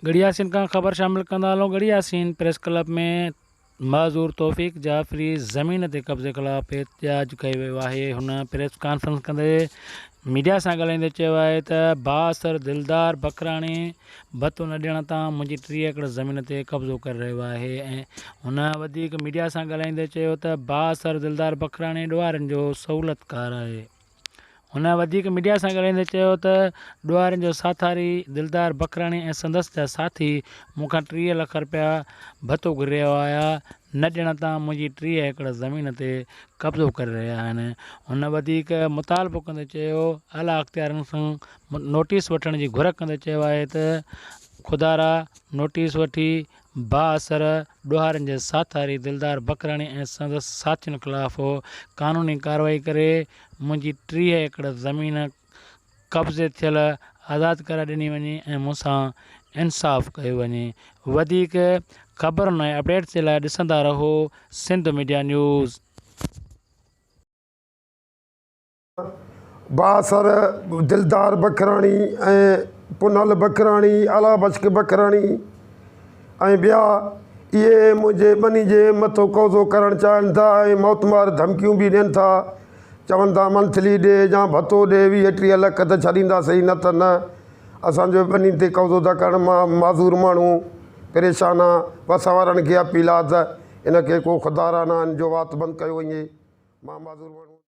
ڳڙهياسين کان خبر شامل ڪندا هلون ڳڙهياسين پريس ڪلب ۾ معذور توفيق جعفري زمين تي قبضي خلاف احتجاج ڪيو ويو آهي هن پريس ڪانفرنس ڪندي ميڊيا سان ڳالهائيندي چيو آهي ته بااثر دلدار بکراڻي ڀتو نه ڏيڻ تان منهنجي 30 ايڪڙ زمين تي قبضو ڪري رهيو آهي ۽ هن وڌيڪ ميڊيا سان ڳالهائيندي چيو ته بااثر دلدار بکراڻي ڏوهارين جو سهولتڪار آهي. هن وڌيڪ ميڊيا سان ڳالهائيندي چيو ته ڏوهارين جو ساٿاري دلدار بکراڻي ۽ سندس جا ساٿي مون کان 30 لک رپيا ڀتو گهري رهيا هيا نه ڏيڻ تان منهنجي 30 ايڪڙ زمين تي قبضو ڪري رهيا آهن. هن وڌيڪ مطالبو ڪندي چيو اعليٰ اختيارين کان نوٽيس وٺڻ جي گهر ڪندي چيو آهي ته خدارا نوٽيس وٺي بااثر ڏوهارين جي ساٿاري دلدار بکراڻي ۽ سندس ساٿين خلاف قانوني ڪارروائي ڪري منهنجي 30 ايڪڙ زمين قبضي ٿيل آزاد ڪرائي ڏني وڃي ۽ مون سان انصاف ڪيو وڃي. وڌيڪ خبرن ۽ اپڊيٽس جي لاء ڏسندا رهو سنڌ ميڊيا نيوز. بااثر دلدار بکراڻي ۽ پنهل بکراڻي، الله بخش بکراڻي ۽ ٻيا اهي منهنجي ٻني جي مٿو قبضو ڪرڻ چاهين ٿا ۽ موتمار ڌمڪيون به ڏين ٿا چون ٿا منٿلي ڏي يا ڀتو ڏي 20 30 لک ته ڇڏينداسين نه ته نه اسانجو ٻني تي قبضو ٿا ڪرڻ مان معذور ماڻهو پريشان آ وس وارن کي اپيل آ ته ان کي ڪو خدارانه ان جو وات بند ڪيو وڃي مان معذور ماڻهو.